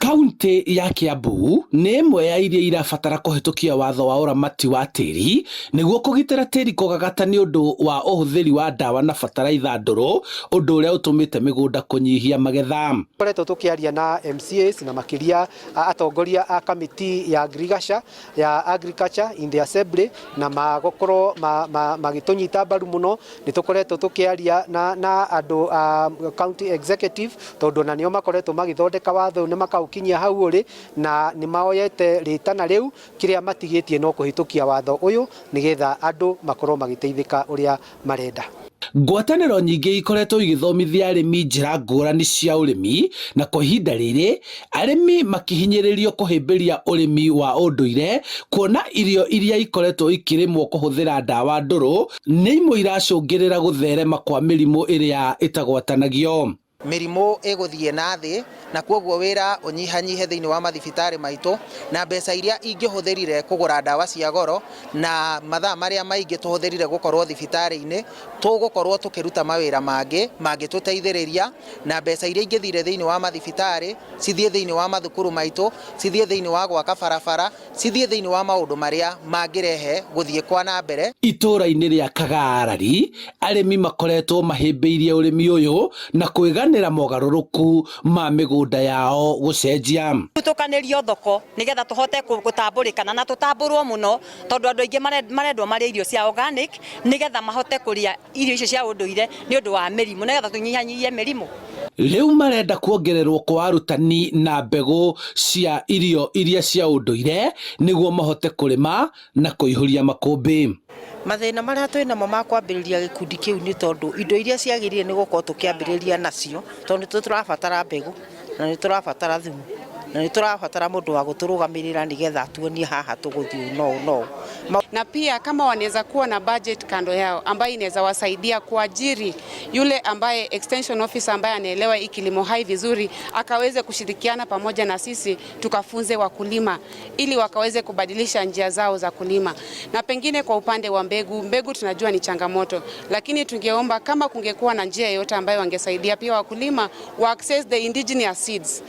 Kaunti ya Kiambu nĩ ĩmwe ya iria irabatara kũhĩtũkia watho wa ũramati wa tĩri nĩguo kũgitĩra tĩri kũgagata nĩ ũndũ wa ũhũthĩri wa ndawa na bataraitha ndũrũ, ũndũ ũrĩa ũtũmĩte mĩgũnda kũnyihia magetha. Tũkoretwo tũkĩaria na MCAs na makĩria atongoria a kamĩtĩ ya agriculture ya agriculture in the assembly, na magũkorwo magĩtũnyita mbaru mũno. Nĩ tũkoretwo tũkĩaria na andũ a county executive, tondũ ona nĩo makoretwo magĩthondeka watho ũyũ na makaũkinyia hau ũrĩ, na nĩ maoyete rĩtana rĩu. Kĩrĩa matigĩtie no kũhĩtũkia watho ũyũ nĩgetha andũ makorwo magĩteithĩka ũrĩa marenda. Ngwatanĩro nyingĩ ikoretwo igĩthomithia arĩmi njĩra ngũrani cia ũrĩmi, na kwa ihinda rĩrĩ arĩmi makĩhinyĩrĩrio kũhĩmbĩria ũrĩmi wa ũndũire, kuona irio iria ikoretwo ikĩrĩmwo kũhũthĩra ndawa ndũrũ nĩ imwe iracũngĩrĩra gũtherema kwa mĩrimũ ĩrĩa ĩtagwatanagio. Mĩrimũ ĩgũthiĩ na thĩ, na kwoguo wĩra ũnyihanyihe thĩinĩ wa mathibitarĩ maitũ, na mbeca iria ingĩhũthĩrire kũgũra ndawa cia goro na mathaa marĩa maingĩ tũhũthĩrire gũkorwo thibitarĩ-inĩ, tũgũkorwo tũkĩruta mawĩra mangĩ mangĩtũteithĩrĩria, na mbeca iria ingĩthire thĩinĩ wa mathibitarĩ cithiĩ thĩinĩ wa mathukuru maitũ, cithiĩ thĩinĩ wa gwaka barabara, cithiĩ thĩinĩ wa maũndũ marĩa mangĩrehe gũthiĩ kwa na mbere. Itũũra-inĩ rĩa Kagarari, arĩmi makoretwo mahĩmbĩirie ũrĩmi ũyũ na kwĩganĩra mogarũrũku ma mĩgũnda yao gũcenjia. Tũkanĩrio thoko nĩgetha tũhote gũtambũrĩkana na tũtambũrwo mũno, tondũ andũ aingĩ marendwo marĩe irio cia organic nĩgetha mahote kũrĩa irio icio cia ũndũire nĩ ũndũ wa mĩrimũ, nĩgetha tũnyihanyihie mĩrimũ. Rĩu marenda kuongererwo kwa arutani na mbegũ cia irio iria cia ũndũire nĩguo mahote kũrĩma na kũihũria makũmbĩ. Mathĩna marĩa twĩ namo ma kwambĩrĩria gĩkundi kĩu nĩ tondũ indo iria ciagĩrĩire nĩ gũkorwo tũkĩambĩrĩria nacio, tondũ nĩ tũrabatara mbegũ na nĩ tũrabatara thumu na nĩ tũrabatara mũndũ wa gũtũrũgamĩrĩra nĩgetha atuonie haha tũgũthiĩ ũũ no ũũ. Na pia kama wanaweza kuwa na budget kando yao ambayo inaweza wasaidia kuajiri yule ambaye extension officer ambaye anaelewa hii kilimo hai vizuri, akaweze kushirikiana pamoja na sisi tukafunze wakulima ili wakaweze kubadilisha njia zao za kulima. Na pengine kwa upande wa mbegu, mbegu tunajua ni changamoto, lakini tungeomba kama kungekuwa na njia yoyote ambayo wangesaidia pia wakulima wa access the indigenous seeds.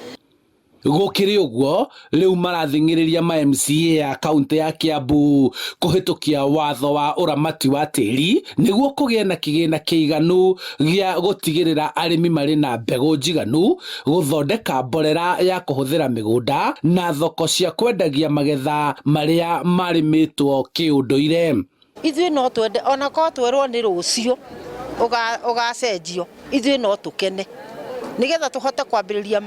Gũkĩrĩ ũguo, rĩu marathing'ĩrĩria ma MCA ya kaunti ya Kiambu kũhĩtũkia watho wa ũramati wa tĩri nĩguo kũgĩe na kĩgĩna kĩiganu gĩa gũtigĩrĩra arĩmi marĩ na mbegũ njiganu, gũthondeka mborera ya kũhũthĩra mĩgũnda na thoko cia kwendagia magetha marĩa marĩmĩtwo kĩũndũire. Ithuĩ no twende ona korwo twerwo nĩ rũciũ ũgacenjio, ithuĩ no tũkene nĩgetha tũhote kwambĩrĩria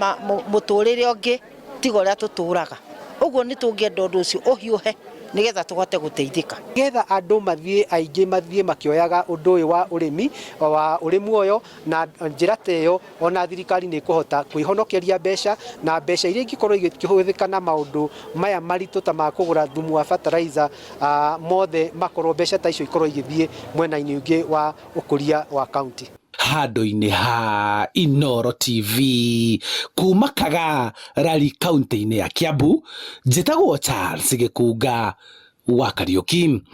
mũtũrĩre ũngĩ tiga ũrĩa tũtũraga. Ũguo nĩ tũngĩenda ũndũ ũcio ũhiũhe nĩgetha tũhote gũteithĩka. Nĩgetha andũ mathiĩ aingĩ mathiĩ makĩoyaga ũndũ ũyũ wa ũrĩmi wa ũrĩ muoyo na njĩra ta ĩyo, ona thirikari nĩ ĩkũhota kwĩhonokeria mbeca, na mbeca iria ingĩkorwo igĩkĩhũthĩka na maũndũ maya maritũ ta ma kũgũra thumu wa fertilizer, mothe makorwo mbeca ta icio ikorwo igĩthiĩ mwena-inĩ ũngĩ wa ũkũria wa kaunti. Handũ-inĩ ha Inooro TV kuma Kagarari kaunti-inĩ ya Kiambu, njĩtagwo Charles Gĩkunga wa Kariũki.